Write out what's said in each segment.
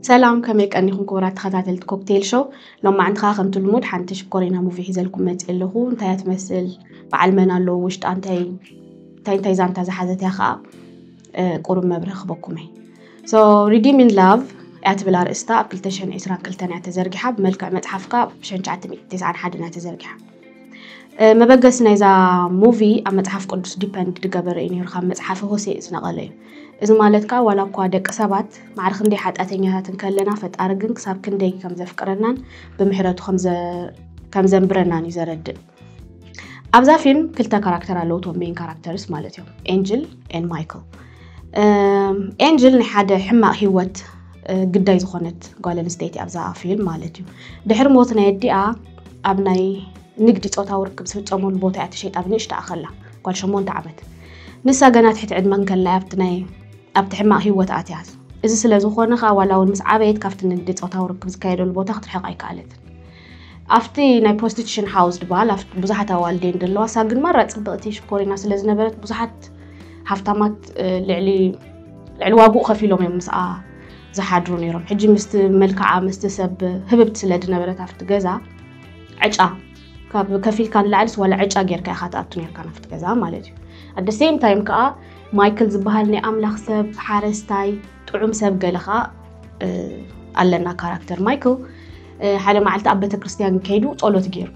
ሰላም፣ ከመይ ቀኒኹም ክቡራት ተኸታተልቲ ኮክቴል ሾው? ሎማዓንቲ ኸዓ ከምቲ ልሙድ ሓንቲ ሽኮሪና ሙቪ ሒዘልኩም መፅእ ኣለኹ። እንታይ እያ ትመስል? በዓል መን ኣለዎ ውሽጣ? እንታይ እንታይ እንታይ ዛንታ ዝሓዘት እያ ኸዓ ቁሩብ መብርሂ ክበኩም እየ። So Redeeming Love እያ ትብል ኣርእስታ። ኣብ ክልተ ሽሕን ዕስራን ክልተን እያ ተዘርጊሓ። ብመልክዕ መፅሓፍ ከዓ ብ ሽሕን ትሽዓተ ሚእትን ተስዓን ሓደን እያ ተዘርጊሓ። መበገሲ ናይዛ ሙቪ ኣብ መፅሓፍ ቅዱስ ዲፐንድ ዝገበረ እዩ ነይሩ። ካብ መፅሓፈ ሆሴእ ዝነቐለ እዩ። እዚ ማለት ከዓ ዋላ እኳ ደቂ ሰባት ማዕረ ክንደይ ሓጢኣተኛታት እንከለና፣ ፈጣሪ ግን ክሳብ ክንደይ ከም ዘፍቅረናን ብምሕረቱ ከም ዘንብረናን እዩ ዘረድእ። ኣብዛ ፊልም ክልተ ካራክተር ኣለዉ፣ እቶም ሜን ካራክተርስ ማለት እዮም፣ ኤንጅል ኤን ማይክል። ኤንጅል ናይ ሓደ ሕማቕ ህይወት ግዳይ ዝኾነት ጓል ኣንስተይቲ ኣብዛ ፊልም ማለት እዩ። ድሕሪ ሞት ናይ ኣዲኣ ኣብ ናይ ንግዲ ፆታዊ ርክብ ዝፍፀመሉ ቦታ እያ ተሸይጣ ብንእሽታ ኣኸላ ጓል ሸሞንተ ዓመት። ንሳ ገና ትሕቲ ዕድመ እንከላ ኣብቲ ናይ ኣብቲ ሕማቕ ህይወት ኣትያ። እዚ ስለ ዝኾነ ኸዓ ዋላ እውን ምስ ዓበየት ካብቲ ንግዲ ፆታዊ ርክብ ዝካየደሉ ቦታ ክትርሕቕ ኣይከኣለትን። ኣብቲ ናይ ፕሮስቲቱሽን ሃውስ ዝበሃል ኣብቲ ብዙሓት ኣዋልድ እየን ዘለዋ፣ እሳ ግን ማራ ፅብቕቲ ሽኮሪና ስለ ዝነበረት ብዙሓት ሃፍታማት ልዕሊ ልዕሊ ዋግኡ ከፊሎም እዮም ምስኣ ዝሓድሩ ነይሮም። ሕጂ ምስቲ መልክዓ ምስቲ ሰብ ህብብቲ ስለ ዝነበረት ኣብቲ ገዛ ዕጫ ካብ ከፊልካ ንላዕሊስ ዋላ ዕጫ ጌርካ ኢኻ ትኣቱ ኔርካ ናብቲ ገዛ ማለት እዩ። ኣደ ሴም ታይም ከዓ ማይክል ዝበሃል ናይ ኣምላኽ ሰብ ሓረስታይ ጥዑም ሰብ ገለ ከዓ ኣለና ካራክተር ማይክል ሓደ መዓልቲ ኣብ ቤተክርስትያን ከይዱ ጸሎት ገይሩ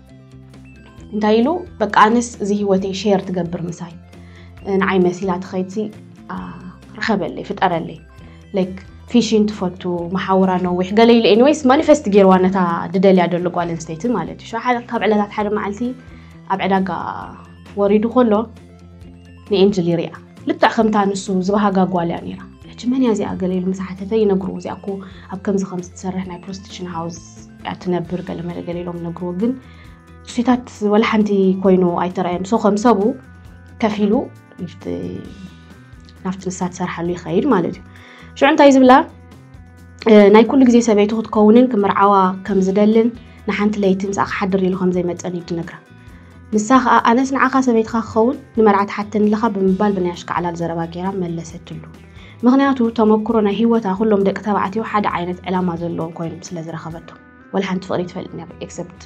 እንታይ ኢሉ በቃ ኣነስ እዚ ህይወተይ ሼር ትገብር ምሳይ ንዓይ መሲላ ትኸይድሲ ርኸበለይ ፍጠረለይ ላይክ ፊሽን ትፈቱ መሓውራ ነዊሕ ገለ ኢሉ ኤኒዌይስ ማኒፌስት ገይርዋ ነታ ድደልያ ደሎ ጓል ኣንስተይቲ ማለት እዩ። ካብ ዕለታት ሓደ መዓልቲ ኣብ ዕዳጋ ወሪዱ ከሎ ንኤንጅል ይሪኣ። ልክዕ ከምታ ንሱ ዝበሃጋ ጓል እያ ነይራ። ሕጂ መን እያ እዚኣ ገለ ኢሉ ምስ ሓተተ ይነግርዎ እዚኣ እኮ ኣብ ከምዚ ከምዚ ትሰርሕ ናይ ፕሮስቲቱሽን ሃውስ እያ ትነብር ገለ መለ ገለ ኢሎም ይነግርዎ። ግን እሱታት ወላ ሓንቲ ኮይኑ ኣይተረኣየን። ሶ ከም ሰቡ ከፊሉ ናብቲ ንሳ ትሰርሓሉ ይኸይድ ማለት እዩ። ሽዑ እንታይ ዝብላ ናይ ኩሉ ግዜ ሰበይቱ ክትከውንን ክምርዓዋ ከም ዝደልን ንሓንቲ ለይቲ ምስኣ ክሓድር ኢሉ ከም ዘይመፀን እዩ ዝነግራ። ንሳ ኸዓ ኣነስ ንዓኻ ሰበይትኻ ክኸውን ንመርዓ ትሓተኒ ኣለኻ ብምባል ብናይ ኣሽካዕላል ዘረባ ገይራ መለሰትሉ። ምኽንያቱ ተመክሮ ናይ ህይወታ ኩሎም ደቂ ተባዕትዮ ሓደ ዓይነት ዕላማ ዘለዎም ኮይኖም ስለ ዝረኸበቶም ወላ ሓንቲ ፍቕሪ ትፈልጥ ነር ኤክሰፕት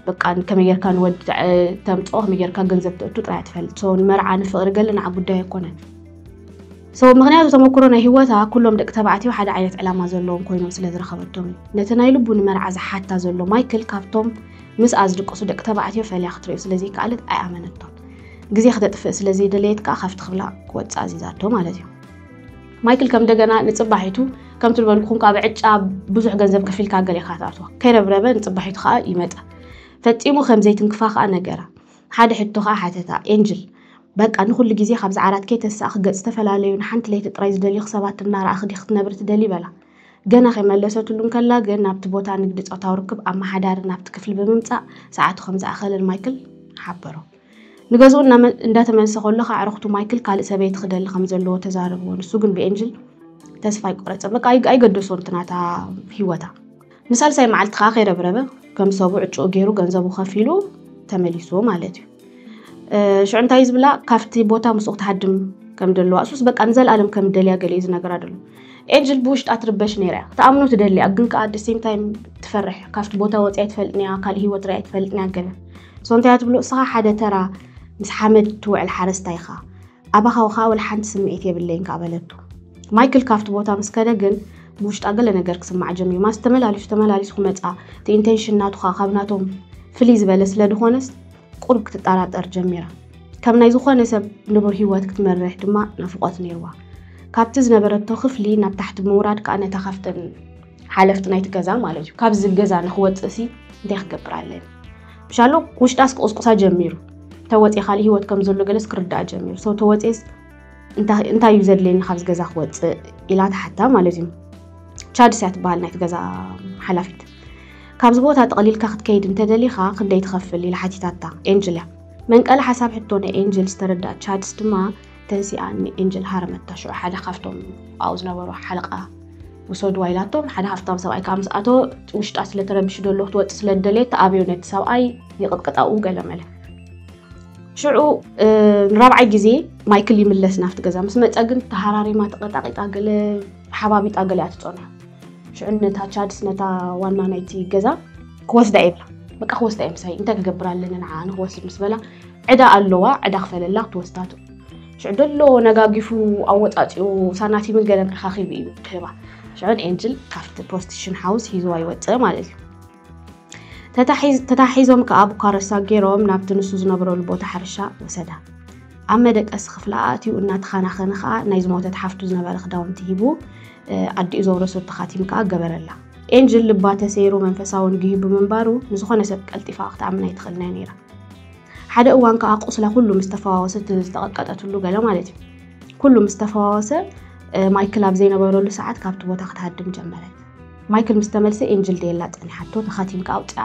በቃ ከመይ ጌርካ ንወዲ ተምፅኦ ከመይ ጌርካ ገንዘብ ተእቱ ጥራይ ትፈልጥ። ሶ ንመርዓ ንፍቕሪ ገለ ንዓ ጉዳይ ኣይኮነን። ሶ ምኽንያቱ ተመክሮ ናይ ህይወታ ኩሎም ደቂ ተባዕትዮ ሓደ ዓይነት ዕላማ ዘለዎም ኮይኖም ስለ ዝረኸበቶም እዩ። ነቲ ናይ ልቡ ንመርዓ ዝሓታ ዘሎ ማይክል ካብቶም ምስኣ ዝድቅሱ ደቂ ተባዕትዮ ፈልያ ክትርእዮ ስለ ዘይከኣለት ኣይኣመነቶን። ግዜ ክተጥፍእ ስለ ዘይደለየት ከዓ ካብቲ ክፍላ ክወፅእ ኣዚዛቶ ማለት እዩ። ማይክል ከም ደገና ንፅባሒቱ ከምቲ ዝበልኩኹም ካብ ዕጫ ብዙሕ ገንዘብ ከፊልካ ገለ ኢኻ ትኣትዋ ከይረብረበ ንፅባሒቱ ከዓ ይመፃ ፈፂሙ ከም ዘይትንክፋ ከዓ ነገራ። ሓደ ሕቶ ከዓ ሓተታ ኤንጅል በቃ ንኩሉ ግዜ ካብዚ ዓራት ከይተሳእኺ ገፅ ዝተፈላለዩ ንሓንቲ ለይቲ ጥራይ ዝደልዩኺ ሰባት እናረኣኺ ዲኺ ክትነብሪ ትደሊ በላ። ገና ከይመለሰትሉ እንከላ ግን ናብቲ ቦታ ንግዲ ፆታዊ ርክብ ኣመሓዳሪ ናብቲ ክፍሊ ብምምፃእ ሰዓቱ ከም ዝኣኸለ ንማይክል ሓበሮ። ንገዝኡ እንዳተመልሰ ከሎ ከዓ ኣዕሩኽቱ ማይክል ካልእ ሰበይቲ ክደሊ ከም ዘለዎ ተዛረብዎ። ንሱ ግን ብኤንጅል ተስፋ ኣይቆረፀን። በቃ ኣይገደሶን እቲ ናታ ህይወታ። ንሳልሳይ መዓልቲ ከዓ ከይረብረበ ከም ሰቡ ዕጭኡ ገይሩ ገንዘቡ ከፊሉ ተመሊሱ ማለት እዩ። ሽዑ እንታይ ዝብላ ካብቲ ቦታ ምስኡ ክትሃድም ከም ደለዋ እሱስ በቃ ንዘለኣለም ከም ደልያ ገለ እዩ ዝነግራ ደሎ። ኤንጅል ብውሽጣ ትርበሽ ነይራ እያ። ክትኣምኖ ትደሊ እያ፣ ግን ከዓ ኣደ ሴም ታይም ትፈርሕ። ካብቲ ቦታ ወፂኣ ኣይትፈልጥን እያ፣ ካልእ ህይወት ርኣ ኣይትፈልጥን እያ ገለ። ሶ እንታይ እያ ትብሎ፣ እስኻ ሓደ ተራ ምስ ሓመድ ትውዕል ሓረስታይ ኢኻ። ኣባኻ ከዓ ወላ ሓንቲ ስምዒት የብለይን ከዓ በለቶ። ማይክል ካብቲ ቦታ ምስ ከደ ግን ብውሽጣ ገለ ነገር ክስማዕ ጀሚሩ። ማስ ተመላሊሱ ተመላሊሱ ክመፃ እቲ ኢንቴንሽን ናቱ ከዓ ካብ ናቶም ፍልይ ዝበለ ስለ ዝኾነስ ቁሩብ ክትጠራጠር ጀሚራ። ከም ናይ ዝኾነ ሰብ ንቡር ህይወት ክትመርሕ ድማ ናፍቖት ነይርዋ። ካብቲ ዝነበረቶ ክፍሊ ናብ ታሕቲ ብምውራድ ከዓ ነታ ካብተን ሓለፍቲ ናይቲ ገዛ ማለት እዩ ካብዚ ገዛ ንክወፅእ ሲ እንታይ ክገብር ኣለኒ? ምሻሎ ውሽጣስ ክቕስቁሳ ጀሚሩ። ተወፅየ ካልእ ህይወት ከም ዘሎ ገለስ ክርዳእ ጀሚሩ። ሰው ተወፅየስ እንታይ እዩ ዘድልየኒ ካብዚ ገዛ ክወፅእ ኢላ ትሓታ ማለት እዩ። ቻድስ እያ ትበሃል ናይቲ ገዛ ሓላፊት። ካብዚ ቦታ ጠቕሊልካ ክትከይድ እንተደሊኻ ክንደይ ትኸፍል ኢላ ሓቲታታ ኤንጅል እያ። መንቀሊ ሓሳብ ሕቶ ናይ ኤንጅል ዝተረዳእ ቻድስ ድማ ተንሲኣ ንኤንጅል ሃረመታ። ሽዑ ሓደ ካብቶም ኣብኡ ዝነበሩ ሓለቓ ውሰድዋ ኢላቶም። ሓደ ሃፍታም ሰብኣይ ከዓ ምስ ኣተወ ውሽጣ ስለ ተረቢሹ ደሎ ክትወፅእ ስለ ዝደለየት ተኣብዮ ነቲ ሰብኣይ ይቕጥቅጣኡ ገለ መለ። ሽዑ ንራብዓይ ግዜ ማይክል ይምለስ ናብቲ ገዛ ምስ መፀ ግን ተሃራሪማ ተቐጣቂጣ ገለ ሓባቢጣ ገለ እያ ትፀንሖ። ሽዑ ነታ ቻድስ፣ ነታ ዋና ናይቲ ገዛ ክወስዳ እየ ብላ። በቃ ክወስዳ እየ ምሳይ፣ እንታይ ክገብር ኣለኒ ንዓ ንክወስድ ምስ በላ፣ ዕዳ ኣለዋ፣ ዕዳ ክፈለላ ክትወስዳቱ። ሽዑ ደሎ ነጋጊፉ ኣወጻጺኡ ሳናቲምን ገለን ኣኻኺቡ እዩ ክህባ። ሽዑ ንኤንጅል ካብቲ ፕሮስቲቱሽን ሃውስ ሂዝዋ ይወጽእ ማለት እዩ። ተታሒዝ- ተታሒዞም ከኣ ብኳረሳ ገይሮም ናብቲ ንሱ ዝነብረሉ ቦታ ሕርሻ ወሰዳ። ኣብ መደቀሲ ክፍላ ኣእትዩ እናተኻናኸነ ከኣ ናይ ዝሞተት ሓፍቱ ዝነበረ ክዳውንቲ ሂቡ፣ ኣዲኡ ዘውረሶ ተኻቲም ከኣ ገበረላ። ኤንጅል ልባ ተሰይሩ መንፈሳውን ግሂ ብምንባሩ ንዝኾነ ሰብ ቀልጢፋ ክትኣምን ኣይትኽእል ናይ ነይራ። ሓደ እዋን ከኣ ቁስላ ኩሉ ምስ ተፈዋወሰ፣ እቲ ዝተቐጥቀጠትሉ ገለ ማለት እዩ፣ ኩሉ ምስ ተፈዋወሰ፣ ማይክል ኣብ ዘይነበረሉ ሰዓት ካብቲ ቦታ ክትሃድም ጀመረት። ማይክል ምስ ተመልሰ ኤንጅል ደየላ ጸኒሓቶ፣ ተኻቲም ከኣ ኣውጽኣ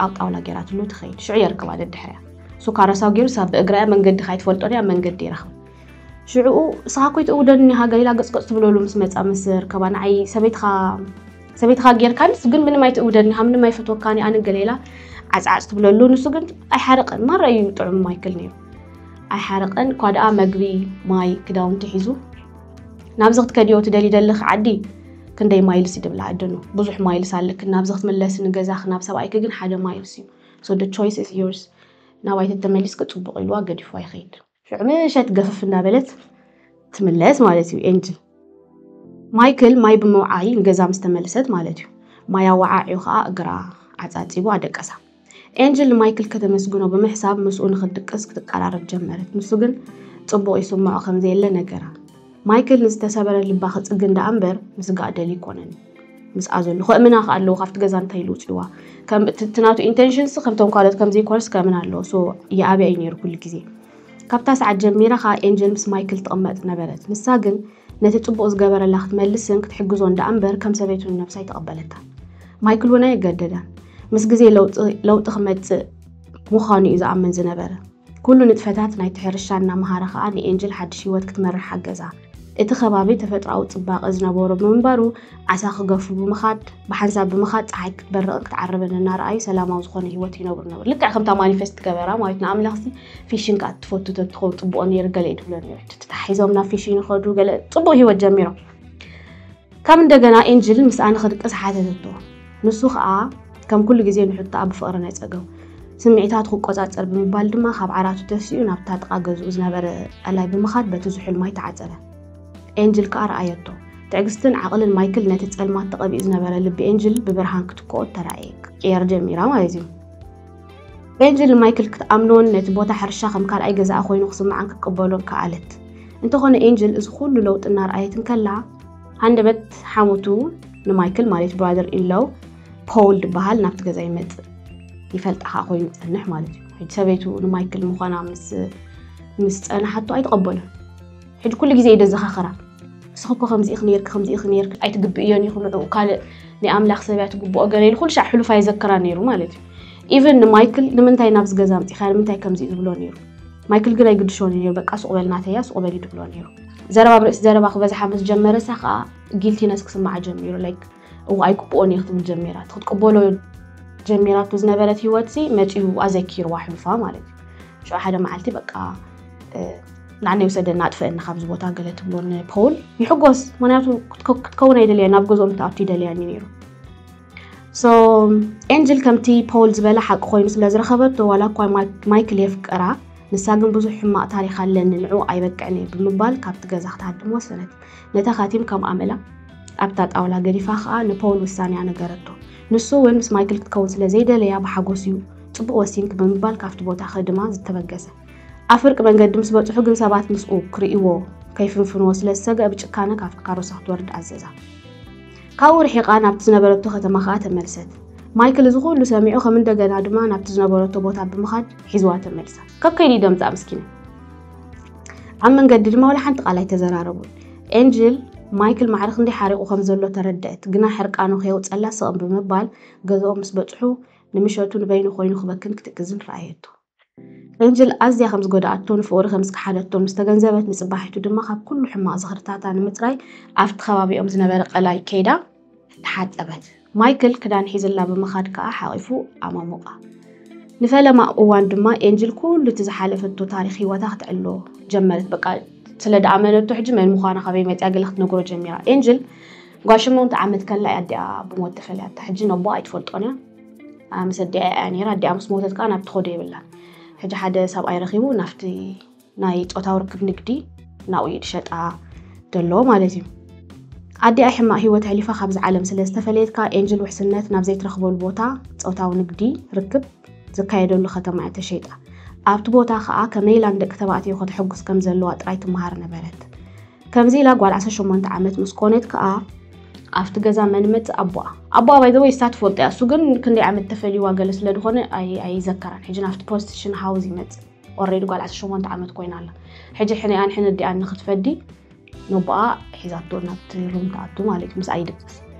ኣብ ጣውላ ገይራትሉ ትኸይድ። ሽዑ የርክባ ደድሕርያ። እሱ ካረሳው ገይሩ ሳብ ብእግራ እያ፣ መንገዲ ካይትፈልጦ ድያ፣ መንገዲ ይረኽባ። ሽዑኡ እስኻ እኮ ኣይትእውደኒ ኢኻ ገሊላ ገጽ ገጽ ትብለሉ ምስ መጻ ምስ ርከባ ንዓይ ሰበይትኻ ሰበይትኻ ጌርካንስ ግን ምንም ኣይትእውደኒ ኢኻ፣ ምንም ኣይፈትወካን እየ ኣነ ገሊላ ዓጽዓጽ ትብለሉ። ንሱ ግን ኣይሓረቐን፣ ማራ እዩ ጥዑም ማይክል ነይሩ። ኣይሓረቐን እኳ ደኣ መግቢ ማይ ክዳውንቲ ሒዙ ናብዚ ክትከድዮ ትደሊ ደለኺ ዓዲ ክንደይ ማይልስ እዩ ድብላ። ኣደኑ ብዙሕ ማይልስ ኣለክን ናብዚ ክትምለሲ ንገዛኺ ናብ ሰብኣይኪ ግን ሓደ ማይልስ እዩ። So the choice is yours። ናባይ ተተመሊስኪ ጽቡቕ ኢልዋ ገዲፍዋ ይኸይድ። ሽዑ ምሸት ገፍፍ እናበለት ትምለስ ማለት እዩ ኤንጅል። ማይክል ማይ ብምውዓይ ንገዛ ምስ ተመልሰት ማለት እዩ። ማይ ኣወዓዒኡ ከኣ እግራ ዓጻጺቡ ኣደቀሳ። ኤንጅል ንማይክል ከተመስግኖ ብምሕሳብ ምስኡ ንኽትድቅስ ክትቀራረብ ጀመረት። ንሱ ግን ጽቡቕ ይስምዖ ከም ዘየለ ነገራ። ማይክል ንዝተሰበረ ልባ ክጽግን ደኣ እምበር ምስጋእ ደልዩ ኣይኮነን ምስኣ ዘሎ። ከእምና ከኣ ኣለዎ ካብቲ ገዛ እንታይ ኢሉ ውጽእዋ። ከም እቲ እቲ ናቱ ኢንቴንሽንስ ከምቶም ካልኦት ከም ዘይኮነስ ከእምና ኣለዎ። So ይኣብያ እዩ ነይሩ ኩሉ ግዜ። ካብታ ሰዓት ጀሚራ ከኣ ኤንጅል ምስ ማይክል ትቕመጥ ነበረት። ንሳ ግን ነቲ ጽቡቕ ዝገበረላ ክትመልስን ክትሕግዞን ደኣ እምበር ከም ሰበይቱ ንነብሳ ኣይተቐበለታን። ማይክል እውን ኣየገደዳን። ምስ ግዜ ለውጢ ለውጢ ክመጽእ ምዃኑ እዩ ዝኣምን ዝነበረ። ኩሉ ንጥፈታት ናይቲ ሕርሻ እናመሃረ ከኣ ንኤንጅል ሓድሽ ህይወት ክትመርሕ ሓገዛ። እቲ ከባቢ ተፈጥሮኣዊ ጽባቐ ዝነበሮ ብምንባሩ ዓሳ ክገፉ ብምኻድ፣ ብሓንሳብ ብምኻድ ጸሓይ ክትበርቕን ክትዓርብን እናረኣዩ ሰላማዊ ዝኾነ ህይወት ይነብሩ ነበሩ። ልክዕ ከምታ ማኒፌስት ገበራ ማለት ንኣምላኽሲ ፊሽን ከኣ ትፈቱ ተትኸውን ጽቡቕ ነይሩ ገለ እዩ ትብሎ ነይሩ። ተታሒዞም ናብ ፊሽን ይኸዱ ገለ ጽቡቕ ህይወት ጀሚሮም። ካብ እንደገና ኤንጅል ምስኣ ንኽድቅስ ሓተተቶ። ንሱ ኸኣ ከም ኩሉ ግዜ ንሕቶኣ ብፍቕሪ ነጸገው። ስምዒታቱ ክቆጻጸር ብምባል ድማ ካብ ዓራቱ ተሲኡ ናብታ ጥቓ ገዝኡ ዝነበረ ቀላይ ብምኻድ በቲ ዝሑል ማይ ተዓጸበ። ኤንጅል ከኣ ረኣየቶ። ትዕግስትን ዓቕልን ማይክል ነቲ ጸልማት ተቐቢኡ ዝነበረ ልቢ ኤንጅል ብብርሃን ክትክኦ ተራእየ። ክቅየር ጀሚራ ማለት እዩ። ኤንጅል ንማይክል ክትኣምኖን ነቲ ቦታ ሕርሻ ከም ካልኣይ ገዛኣ ኮይኑ ክስምዓን ክትቅበሎን ከኣለት። እንተኾነ ኤንጅል እዚ ኩሉ ለውጢ እናረኣየት እንከላ፣ ሃንደበት ሓሙቱ ንማይክል ማለት ብራዘር ኢንሎው ፖል ዝበሃል ናብቲ ገዛ ይመጽእ። ይፈልጣ ከኣ ኮይኑ ይጸንሕ ማለት እዩ። ሕጂ ሰበይቱ ንማይክል ምዃና ምስ ምስ ጸናሓቶ ኣይተቐበሎን። ሕጂ ኩሉ ግዜ እዩ ደዘኻኸራ። ንስኺ እኮ ከምዚ ኢኺ ነይርኪ፣ ከምዚ ኢኺ ነይርኪ፣ ኣይትግብእዮን ኢኺ ንዕኡ፣ ካልእ ናይ ኣምላኽ ሰብ እያ ትግብኦ ገለ ኢሉ ኩሉ ሻዕ ሕሉፋ የዘክራ ነይሩ ማለት እዩ። ኢቨን ንማይክል ንምንታይ ናብዚ ገዛ ኣምጺኻ፣ ንምንታይ ከምዚ እዩ ዝብሎ ነይሩ። ማይክል ግን ኣይግድሾን እዩ ነይሩ፣ በቃ ሱቕ በል ናተያ፣ ሱቕ በል እዩ ድብሎ ነይሩ። ዘረባ ብርእሲ ዘረባ ክበዝሓ ምስ ጀመረ እሳ ከኣ ጊልቲነስ ክስምዓ ጀሚሩ። ላይክ እው ኣይግብኦን እየ ክትብል ጀሚራ። እቲ ክትቅበሎ ጀሚራቶ ዝነበረት ህይወትሲ መጺኡ ኣዘኪርዋ ሕሉፋ ማለት እዩ። ሽዑ ሓደ መዓልቲ በቃ ንዓና ይውሰደና ኣጥፍአኒ ካብዚ ቦታ ገለ ትብሎ ንፖል ይሕጎስ። ምክንያቱ ክትከውን ኣይደልያ ናብ ገዝኦም ትኣቱ ይደልያኒ ነይሩ። So ኤንጅል ከምቲ ፖል ዝበላ ሓቂ ኮይኑ ስለ ዝረኸበቶ ዋላ እኳ ማይክል የፍቅራ ንሳ ግን ብዙሕ ሕማቕ ታሪኽ ኣለኒ ንዑ ኣይበቅዕን እየ ብምባል ካብቲ ገዛ ክትሃድም ወሰነት። ነታ ካቲም ከም ኣመላ ኣብታ ጣውላ ገዲፋ ከኣ ንፖል ውሳኔኣ ነገረቶ። ንሱ እውን ምስ ማይክል ክትከውን ስለ ዘይደለያ ብሓጎስ እዩ ጽቡቕ ወሲንኪ ብምባል ካብቲ ቦታ ክህድማ ዝተበገሰ። ኣብ ፍርቂ መንገዲ ምስ በጽሑ ግን ሰባት ምስኡ ክርእይዎ ከይፍንፍንዎ ስለ ዝሰግአ ብጭካነ ካብቲ ካሮሳ ክትወርድ ኣዘዛ። ካብኡ ርሒቓ ናብቲ ዝነበረቶ ከተማ ከኣ ተመልሰት። ማይክል እዚ ኩሉ ሰሚዑ ከም እንደገና ድማ ናብቲ ዝነበረቶ ቦታ ብምኻድ ሒዝዋ ተመልሳ። ከከይዲ ደምጻ ምስኪና። ኣብ መንገዲ ድማ ወላ ሓንቲ ቃል ኣይተዘራረቡን። ኤንጅል ማይክል ማዕረ ክንደይ ሓሪቑ ከም ዘሎ ተረድአት፣ ግና ሕርቃኑ ከየውጸላ ስቕ ብምባል ገዝኦም ምስ በጽሑ ንምሸቱ ንበይኑ ኮይኑ ክበክን ክትእክዝን ረኣየቶ። ኤንጅል ኣዝያ ከም ዝጎድኣቶ ንፍቕሩ ከም ዝከሓደቶ ምስ ተገንዘበት ንጽባሒቱ ድማ ካብ ኩሉ ሕማቕ ዝኽርታታ ንምጽራይ ኣብቲ ከባቢኦም ዝነበረ ቀላይ ከይዳ ተሓጸበት። ማይክል ክዳን ሒዝላ ብምኻድ ከኣ ሓቒፉ ኣማሙቓ። ንፈለማ እዋን ድማ ኤንጅል ኩሉ እቲ ዝሓለፈቶ ታሪኽ ህይወታ ክትዕሎ ጀመረት። በቃ ስለ ደኣመነቶ ሕጂ መን ምዃና ካበይ መጽያ ገለ ክትነግሮ ጀሚራ። ኤንጅል ጓል ሸሞንተ ዓመት ከላ እያ ኣዲኣ ብሞት ተፈልያታ። ሕጂ ነቦኣ ኣይትፈልጦን እያ። ምስ ኣዲኣ እያ ነይራ። ኣዲኣ ምስ ሞተት ከዓ ናብ ትኸዶ የብላን። ሕጂ ሓደ ሰብኣይ ረኺቡ ናብቲ ናይ ጾታዊ ርክብ ንግዲ ናብኡ እዩ ዝሸጣ ዘሎ ማለት እዩ። ኣዲኣ ሕማቕ ህይወት ኣሕሊፋ ካብዚ ዓለም ስለ ዝተፈለየት ከዓ ኤንጅል ውሕስነት ናብ ዘይትረኽበሉ ቦታ ጾታዊ ንግዲ ርክብ ዝካየደሉ ከተማ እያ ተሸይጣ። ኣብቲ ቦታ ከዓ ከመይ ኢላ ንደቂ ተባዕትዮ ከተሐጉስ ከም ዘለዋ ጥራይ ትመሃር ነበረት። ከምዚ ኢላ ጓል ዓሰርተ ሸሞንተ ዓመት ምስ ኮነት ከዓ ኣብቲ ገዛ መን መጽእ? ኣቦኣ። ኣቦኣ ባይ ዘ ወይ እሳ ትፈልጦ እያ። እሱ ግን ክንደይ ዓመት ተፈልይዋ ገለ ስለ ዝኾነ ኣይ- ኣይዘከራን። ሕጂ ናብቲ ፕሮስቲቱሽን ሃውስ ይመጽእ። ኦልሬዲ ጓል ዓሰርተ ሸሞንተ ዓመት ኮይና ኣላ። ሕጂ ሕነ ኣንሕን ኣዲኣን ንክትፈዲ ነቦኣ ሒዛቶ ናብቲ ሩም ትኣቱ ማለት እዩ። ምስ ኣይድቅስ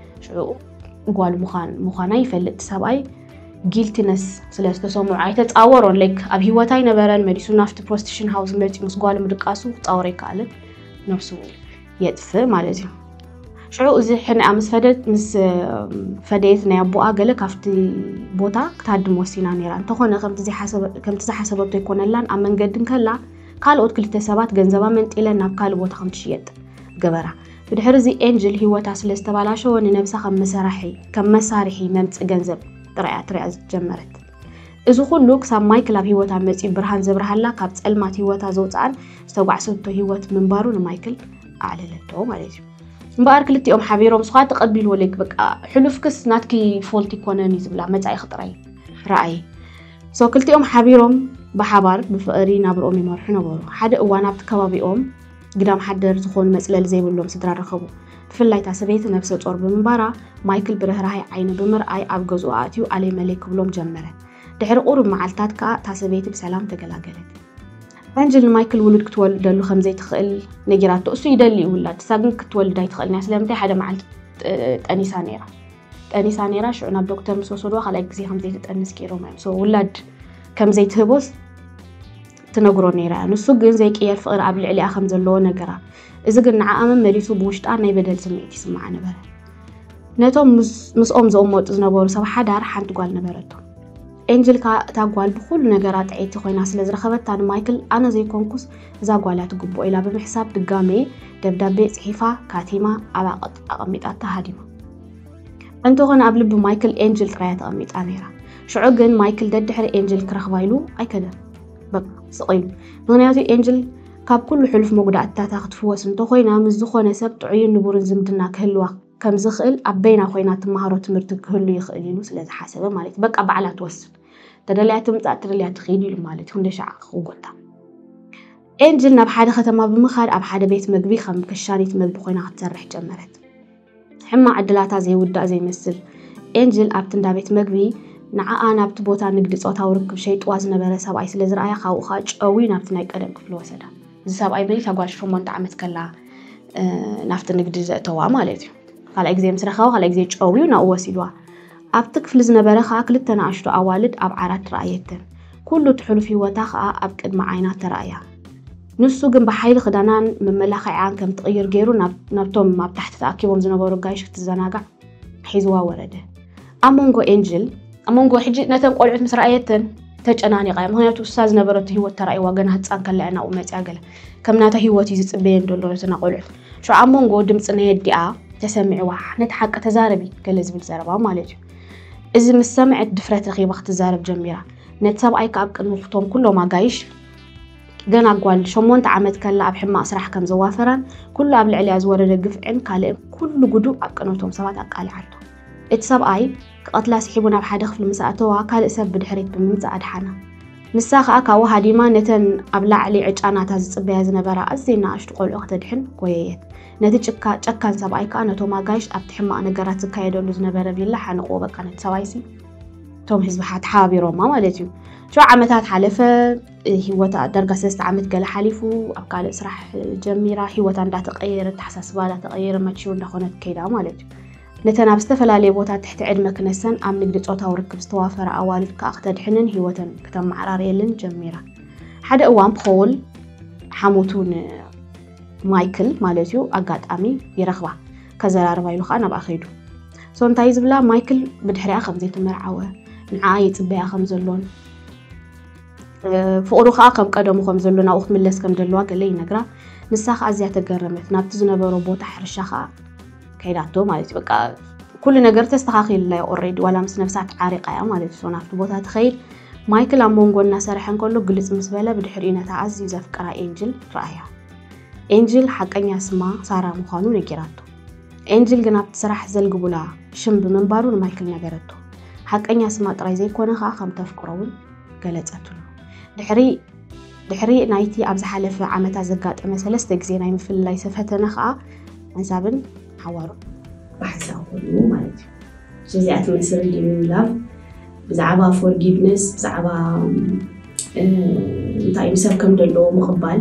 ሽዑ ጓል ምዃን ምዃና ይፈልጥ። ሰብኣይ ጊልቲነስ ስለ ዝተሰምዖ ኣይተጻወሮን። ላይክ ኣብ ህይወት ኣይነበረን። መሊሱ ናብቲ ፕሮስቲቱሽን ሃውስ መፂኡ ምስ ጓሉ ምድቃሱ ክጻወሮ ኣይከኣልን። ነብሱ የጥፍእ ማለት እዩ። ሽዑ እዚ ሕንኣ ምስ ፈደት ምስ ፈደየት ናይ ኣቦኣ ገለ ካብቲ ቦታ ክትሃድም ወሲና ነይራ። እንተኾነ ከምቲ ዘይሓሰበ- ከምቲ ዝሓሰበቶ ኣይኮነላን። ኣብ መንገዲ እንከላ ካልኦት ክልተ ሰባት ገንዘባ መንጢለን ናብ ካልእ ቦታ ከም ትሽየጥ ገበራ። ብድሕሪ እዚ ኤንጅል ህይወታ ስለ ዝተባላሸወ ንነብሳ ከም መሰራሒ ከም መሳርሒ መምፅእ ገንዘብ ጥራያ ትሪኣ ጀመረት። እዚ ኩሉ ክሳብ ማይክል ኣብ ህይወታ መፂኡ ብርሃን ዘብርሃላ ካብ ፀልማት ህይወታ ዘውፅኣን ዝተጓዕሰቶ ህይወት ምንባሩ ንማይክል ኣዕለለቶ ማለት እዩ። እምበኣር ክልቲኦም ሓቢሮም ስኻ ተቐቢልዎ ሌክ በቃ ሕሉፍክስ ናትኪ ፎልት ይኮነን እዩ ዝብላ መጻኢኺ ጥራይ ረኣይ። ሶ ክልቲኦም ሓቢሮም ብሓባር ብፍቕሪ ናብርኦም ይመርሑ ነበሩ። ሓደ እዋን ኣብቲ ከባቢኦም ግዳም ሓደር ዝኾኑ መጽለሊ ዘይብሎም ስድራ ረኸቡ። ብፍላይ እታ ሰበይቲ ነብሰ ጾር ብምንባራ ማይክል ብርህራሃይ ዓይኒ ብምርኣይ ኣብ ገዝኡ ኣእትዩ ኣለይ መለይ ክብሎም ጀመረ። ድሕሪ ቁሩብ መዓልታት ከኣ እታ ሰበይቲ ብሰላም ተገላገለት። ኣንጅል ንማይክል ውሉድ ክትወልደሉ ከም ዘይትኽእል ነጊራቶ። እሱ ይደሊ እዩ ውላድ፣ እሳ ግን ክትወልድ ኣይትኽእልን እያ። ስለምንታይ ሓደ መዓልቲ ጠ- ጠኒሳ ነይራ። ጠኒሳ ነይራ፣ ሽዑ ናብ ዶክተር ምስ ወሰድዋ ካልኣይ ግዜ ከም ዘይትጠንስ ገይሮም እዮም። ሶ ውላድ ከም ዘይትህቦስ ትነግሮ ነይራ እያ። ንሱ ግን ዘይቅየር ፍቕሪ ኣብ ልዕሊኣ ከም ዘለዎ ነገራ። እዚ ግን ንዓኣ መመሊሱ ብውሽጣ ናይ በደል ስምዒት ይስምዓ ነበረ። ነቶም ምስ- ምስኦም ዝቕመጡ ዝነበሩ ሰብ ሓዳር ሓንቲ ጓል ነበረቶም። ኤንጅል ከኣ እታ ጓል ብኹሉ ነገራ ጥዕይቲ ኮይና ስለ ዝረኸበታ ንማይክል ኣነ ዘይኮንኩስ እዛ ጓል እያ ትግብኦ ኢላ ብምሕሳብ ድጋሜ ደብዳቤ ጽሒፋ ካቲማ ኣብ ኣቐጥ- ኣቐሚጣታ ሃዲማ። እንተኾነ ኣብ ልቢ ማይክል ኤንጅል ጥራያ ተቐሚጣ ነይራ። ሽዑ ግን ማይክል ደድሕሪ ኤንጅል ክረኽባ ኢሉ ኣይከደን። በቃ ስቕ ኢሉ። ምኽንያቱ ኤንጅል ካብ ኩሉ ሕሉፍ መጉዳእትታታ ክትፍወስ እንተኾይና ምስ ዝኾነ ሰብ ጥዑይን ንቡርን ዝምድና ክህልዋ ከም ዝኽእል ኣብ በይና ኮይና ትመሃሮ ትምህርቲ ክህሉ ይኽእል ኢሉ ስለ ዝሓሰበ ማለት እዩ። በቃ ባዕላ ትወስን። ተደልያ ትምጻእ ተደልያ ትኺድ ኢሉ ማለት እዩ። ክንደይ ሻዕ ክጎታ። ኤንጅል ናብ ሓደ ከተማ ብምኻድ ኣብ ሓደ ቤት መግቢ ከም ከሻኒት መግቢ ኮይና ክትሰርሕ ጀመረት። ሕማቕ ዕድላታ ዘይውዳእ ዘይመስል። ኤንጅል ኣብቲ እንዳ ቤት መግቢ ንዓኣ ናብቲ ቦታ ንግዲ ጾታዊ ርክብ ሸይጥዋ ዝነበረ ሰብኣይ ስለ ዝረኣያ ካብኡ ኸኣ ጨውዩ ናብቲ ናይ ቀደም ክፍሊ ወሰዳ። እዚ ሰብኣይ መን እታ ጓል ሸሞንተ ዓመት ከላ ናብቲ ንግዲ ዘእተዋ ማለት እዩ። ካልኣይ ግዜ ምስ ረኸባ ካልኣይ ግዜ ጨውዩ ናብኡ ወሲድዋ። ኣብቲ ክፍሊ ዝነበረ ኸኣ ክልተ ንኣሽቱ ኣዋልድ ኣብ ዓራት ረኣየተን። ኩሉ እቲ ሕሉፍ ህይወታ ኸኣ ኣብ ቅድሚ ዓይና ተራእያ። ንሱ ግን ብሓይሊ ክዳናን መመላኽዒኣን ከም ትቕይር ገይሩ ናብ- ናብቶም ኣብ ታሕቲ ተኣኪቦም ዝነበሩ ኣጋይሽ ክትዘናጋዕ ሒዝዋ ወረደ። ኣብ መንጎ ኤንጅል ኣብ መንጎ ሕጂ ነተን ቆልዑት ምስ ረኣየተን ተጨናኒቓ እያ። ምኽንያቱ እሳ ዝነበረቱ ህይወት ተራእይዋ ገና ህፃን ከላ እያ ናብኡ መፅያ ገለ ከም ናታ ህይወት እዩ ዝፅበየን ዘሎ ነተን ቆልዑት። ሽዑ ኣብ መንጎ ድምፂ ናይ ኣዲኣ ተሰሚዕዋ ነቲ ሓቂ ተዛረቢ ገለ ዝብል ዘረባ ማለት እዩ። እዚ ምስ ሰምዐት ድፍረት ረኺባ ክትዛረብ ጀሚራ። ነቲ ሰብኣይ ከኣ ኣብ ቅድሚ ኩቶም ኩሎም ኣጋይሽ ገና ጓል ሸሞንተ ዓመት ከላ ኣብ ሕማቕ ስራሕ ከም ዘዋፈራን ኩሉ ኣብ ልዕሊኣ ዝወረደ ግፍዕን ካልእን ኩሉ ጉዱእ ኣብ ቅድመቶም ሰባት ኣቃሊዓቶ። እቲ ሰብኣይ ክቐትላ ስሒቡ ናብ ሓደ ክፍሊ ምስ ኣእተዋ ካልእ ሰብ ብድሕሪት ብምምጻእ ኣድሓና። ንሳ ከኣ ካብኡ ሃዲማ ነተን ኣብ ላዕሊ ዕጫ ናታ ዝጽበያ ዝነበራ ኣዝየን ንኣሽቱ ቆልዑ ከተድሕን ጎየየት። ነቲ ጭካ- ጨካን ሰብኣይ ከኣ ነቶም ኣጋይሽ ኣብቲ ሕማቕ ነገራት ዝካየደሉ ዝነበረ ቪላ ሓነቕዎ። በቃ ነቲ ሰብኣይሲ እቶም ህዝቢ ሓ- ተሓባቢሮማ ማለት እዩ። ሽዑ ዓመታት ሓለፈ። ህይወታ ዳርጋ ሰለስተ ዓመት ገለ ሓሊፉ ኣብ ካልእ ስራሕ ጀሚራ ህይወታ እንዳተቀየረ ኣተሓሳስባ እንዳተቀየረ ማቹር እንዳኾነት ከይዳ ማለት እዩ። ነተን ኣብ ዝተፈላለየ ቦታ ትሕቲ ዕድመ ክነሰን ኣብ ንግዲ ጾታዊ ርክብ ዝተዋፈራ ኣዋልድ ከኣ ክተድሕንን ህይወተን ክተመዓራርየልን ጀሚራ። ሓደ እዋን ፖል ሓሞቱ ንማይክል ማለት እዩ ኣጋጣሚ ይረኽባ። ከዘራርባ ኢሉ ከኣ ናብኣ ከይዱ። ሶ እንታይ ዝብላ ማይክል ብድሕሪኣ ከም ዘይተመርዓወ ንዓኣ ይጽበያ ከም ዘሎን ፍቕሩ ከኣ ከም ቀደሙ ከም ዘሎ ናብኡ ክትምለስ ከም ዘለዋ ገለ ይነግራ። ንሳ ከኣ ኣዝያ ተገረመት። ናብቲ ዝነበሮ ቦታ ሕርሻ ከኣ ሄዳቶ ማለት እዩ። በቃ ኩሉ ነገር ተስተኻኺልላ እዩ ኦሬዲ፣ ዋላ ምስ ነብሳ ተዓሪቃ እያ ማለት እዩ። ናብቲ ቦታ ትኸይድ። ማይክል ኣብ መንጎ እናሰርሐ እንከሎ ግልጽ ምስ በለ፣ ብድሕሪኡ ነታ ኣዝዩ ዘፍቅራ ኤንጅል ረኣያ። ኤንጅል ሓቀኛ ስማ ሳራ ምዃኑ ነጊራቶ። ኤንጅል ግን ኣብቲ ስራሕ ዘልግቡላ ሽም ብምንባሩ ንማይክል ነገረቶ። ሓቀኛ ስማ ጥራይ ዘይኮነ ከኣ ከም ተፍቅሮ እውን ገለጸትሉ። ድሕሪ ድሕሪ ናይቲ ኣብ ዝሓለፈ ዓመታት ዘጋጠመ ሰለስተ ግዜ ናይ ምፍልላይ ፈተነ ከኣ ሓንሳብን ሓዋሩ ብሓንሳብ ኮይኑ ማለት እዩ። እዚኣ ትመስል ሪዲሚንግ ላቭ ብዛዕባ ፎርጊቭነስ፣ ብዛዕባ እንታይ ንሰብ ከም ዘለዎ ምቕባል፣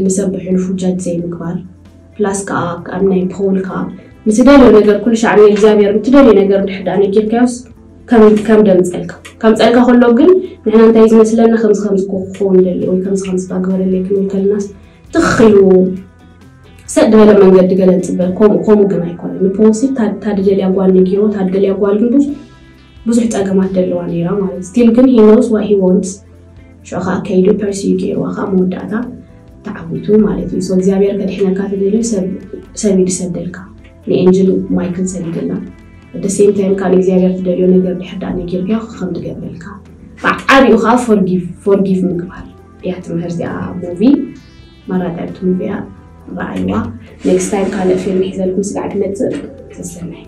ንሰብ ብሕልፉ ጃጅ ዘይምግባር፣ ፕላስ ከዓ ኣብ ናይ ፖል ከዓ ምስ ደልዮ ነገር ኩሉ ሻዕ ንእግዚኣብሔር ምስ ደልዮ ነገር ድሕር ዳ ነጊርካዮስ ከም ደምፀልካ ከምፀልካ ከሎ ግን ንሕና እንታይ ዝመስለና ከምዚ ከምዚ ክኸውን ደሊ ወይ ከምዚ ከምዚ ባግበረለይ ክንብል ከልናስ ትኽኽሉ ሰጥ ዝበለ መንገዲ ገለ ንፅበል። ከምኡ ከምኡ ግን ኣይኮነ ንፖል ሲ ታድደልያ ጓል ነጊሮ ታድደልያ ጓል ግን ብዙሕ ብዙሕ ፀገማት ደለዋ ነይራ ማለት ስቲል ግን he knows what he wants። ሽዑ ከዓ ከይዱ ፐርሲዩ ገይርዋ ከዓ መወዳእታ ተዓዊቱ ማለት እዩ። So እግዚኣብሔር ከድሕነካ ትደልዩ ሰብ እዩ ዝሰደልካ። ንኤንጅል ማይክል ሰዲድልና። At the same time ካብ እግዚኣብሔር ትደልዮ ነገር ድሕር ዳኣ ነጊርካዮ ከም ትገብረልካ ብዓብኡ ከዓ ፎርጊቭ ፎርጊቭ ምግባር እያ ትምህር እዚኣ ሙቪ። መራዳእቲ ሙቪ እያ። ረኣይዋ። Next time ካልእ ፊልም ሒዘልኩም ስጋዕ ክመፅእ ተሰናይ።